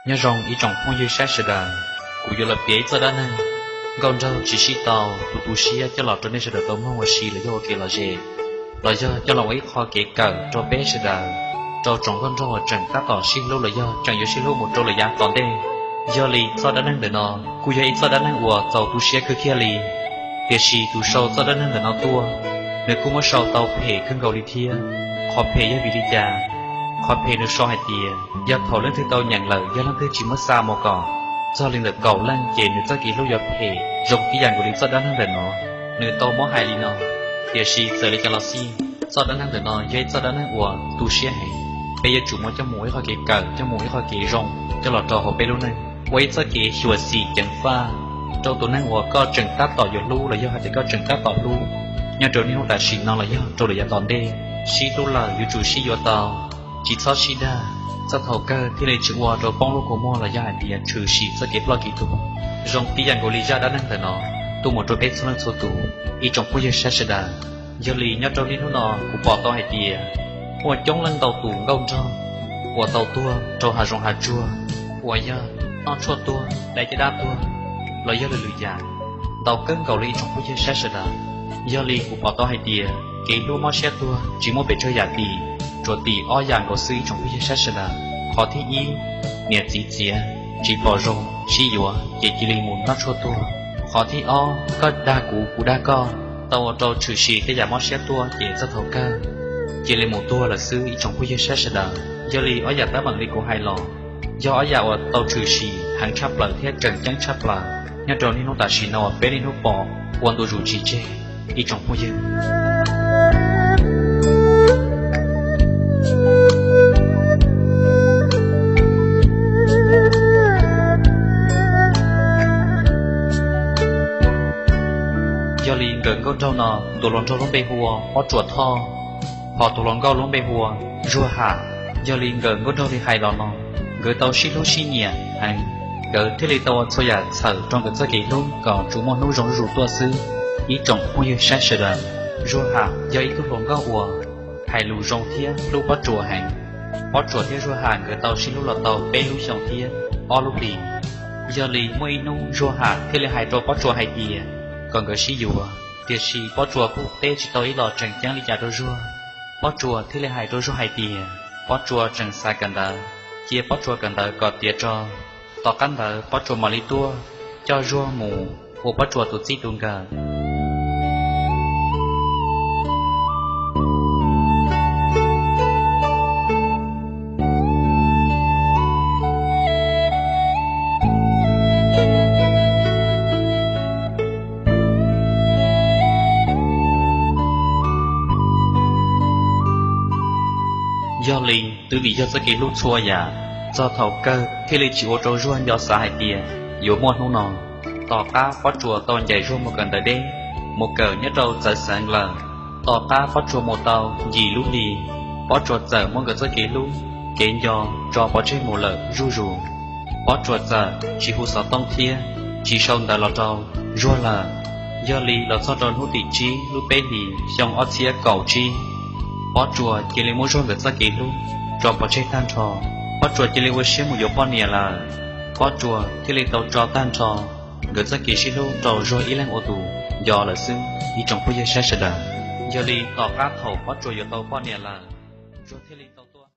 Nyob zoo ib tsoom phooj ywg saib sawv daws, kuv yuav los piav ib txoj dab neeg nkauj nraug tsis sib tau, tus tu siab coj los rau nej sawv daws tau mloog ua si los yog ua kev lom zem, los yog coj los ua ib qho kev kawm rau peb sawv daws, rau tsoom nkauj nraug uas tseem tab tom sib hlub los yog tseem yuav sib hlub mus rau lawm yav tom ntej. Yog li txoj dab neeg ntawm no kuj yog ib txoj dab neeg uas txaus tu siab kawg kiag li. Tiam sis tus sau txoj dab neeg ntawm no tuaj, nws kuj muab sau tau phem kawg nkaus li thiab. Qhov phem yog vim li cas? Qhov phem nws sau hais tias yog thaum leej twg tau nyeem lawm yog leej twg tsis muab xa mus kom txog li ntawm kaum leej ces nws txoj kev hlub yuav phem zoo tib yam nkaus li txoj dab neeg ntawm no. Nws tau muab hais li no, tiam sis txawm li cas los xij, txoj dab neeg ntawm no yog ib txoj dab neeg uas tu siab heev. Peb yuav tsum muab coj mus ua ib qho kev kawm, coj mus ua ib qho kev zoo coj los rau hauv peb lub neej, ua ib txoj kev xyuam xim ceev faj rau tus neeg uas koj tseem tab tom yuav hlub los yog hais tias koj tseem tab tom hlub, nyob rau niaj hnub tam sim no los yog rau lawm yav tom ntej. Sib hlub lawm yuav tsum sib yuav tau, tsis txhob sib dag, txog thaum kawg thiaj li tsis ua rau poob lub kua muag los yog hais tias tshwm sim txoj kev ploj kev tuag. Zoo tib yam nkaus li zaj dab neeg ntawm no tuaj mus rau peb txhua leej txhua tus, ib tsoom phooj ywg saib sawv daws. Yog li nyob rau niaj hnub no kuv pom tau hais tias muaj coob leej ntau tus nkauj nraug uas tau tuag rau hav zoov hav tsuag, uas yog noj tshuaj tuag, dai caj dab tuag, los yog lwm lwm yam, ntau kawg nkaus li ib tsoom phooj ywg saib sawv daws. Yog li kuv pom tau hais tias kev hlub mob siab tuag tsis muaj pes tsawg yam tim, tsuas tim ob yam nkaus xwb ib tsoom phooj ywg saib sawv daws. Qhov thib ib, niam txiv txiav tsis pom zoo sib yuav ces cia li mus noj tshuaj tuag. Qhov thib ob, koj dag kuv kuv dag koj, tau ua rau tshwm sim tej yam mob siab tuaj ces txog thaum kawg cia li mus tuag lawm xwb ib tsoom phooj ywg saib sawv daws. Yog li ob yam teeb meem li kuv hais los yog ob yam uas tau tshwm sim heev tshaj plaws thiab tseem ceeb tshaj plaws nyob rau niaj hnub tam sim no uas peb niaj hnub pom ua ntu zus tsis tseg ib tsoom phooj ywg. Yog li nkawm nkauj nraug no tus hluas nraug lub npe hu ua Pob Tsuas Thoj, hos tus hluas nkauj lub npe hu ua Zuag Ham. Yog li nkawm nkauj nraug li hais los no, nkawd tau sib hlub sib nyiam heev, nkawd thiaj li tau ua txhua yam txhawm rau nkawd txoj kev hlub kom tsuas muaj hnub zoo zuj zus tuaj xwb ib tsoom phooj ywg saib sawv daws. Zuag Ham yog ib tug hluas nkauj uas hais lus zoo thiab hlub Pob Tsuas heev. Pob Tsuas thiab Zuag Ham nkawd tau sib hlub los tau peb lub xyoos thiab ob lub hlis. Yog li muaj ib hnub Zuag Ham thiaj li hais rau Pob Tsuas hais tias kom nkawd sib yuav, tiam sis Pob Tsuas kuj teb tsis tau ib los tseem ceeb li cas rau Zuag. Pob Tsuas thiaj li hais rau Zuag hais tias Pob Tsuas tseem xav kawm ntawv, cia Pob Tsuas kawm ntawv kom tiav tso. Tom qab ntawd Pob Tsuas mam li tuaj coj Zuag mus ua Pob Tsuas tus txij tus nkawm. Yog li twb vim yog txoj kev hlub txhua yam, txog thaum kawg thiaj li tsis ua rau Zuag nco xav hais tias yuav muaj hnub no. Tom qab Pob Tsuas tau ncaim Zuag mus kawm ntawv deb, mus kawm nyob rau txawv xeev lawm. Tom qab Pob Tsuas mus tau yim lub hlis, Pob Tsuas txawm muab nkawd txoj kev hlub, kev nco tso pov tseg mus lawm zuj zus. Pob Tsuas txawm tsis hu xov tooj thiab tsis sau ntawv los rau Zuag lawm. Yog li los txog rau hnub tim tsib lub peb hlis xyoo ob txhiab kaum tsib, Pob Tsuas cia li muab Zuag nkawd txoj kev hlub tso pov tseg tag nrho. Pob Tsuas cia li ua siab mus yuav poj niam lawm. Pob Tsuas thiaj li tau tso tag nrho nkawd txoj kev sib hlub rau Zuag ib leeg ua tus nco lawm xwb ib tsoom phooj ywg saib sawv daws. Yog li tom qab thaum Pob Tsuas yuav tau poj niam lawm, Zuag thiaj li tau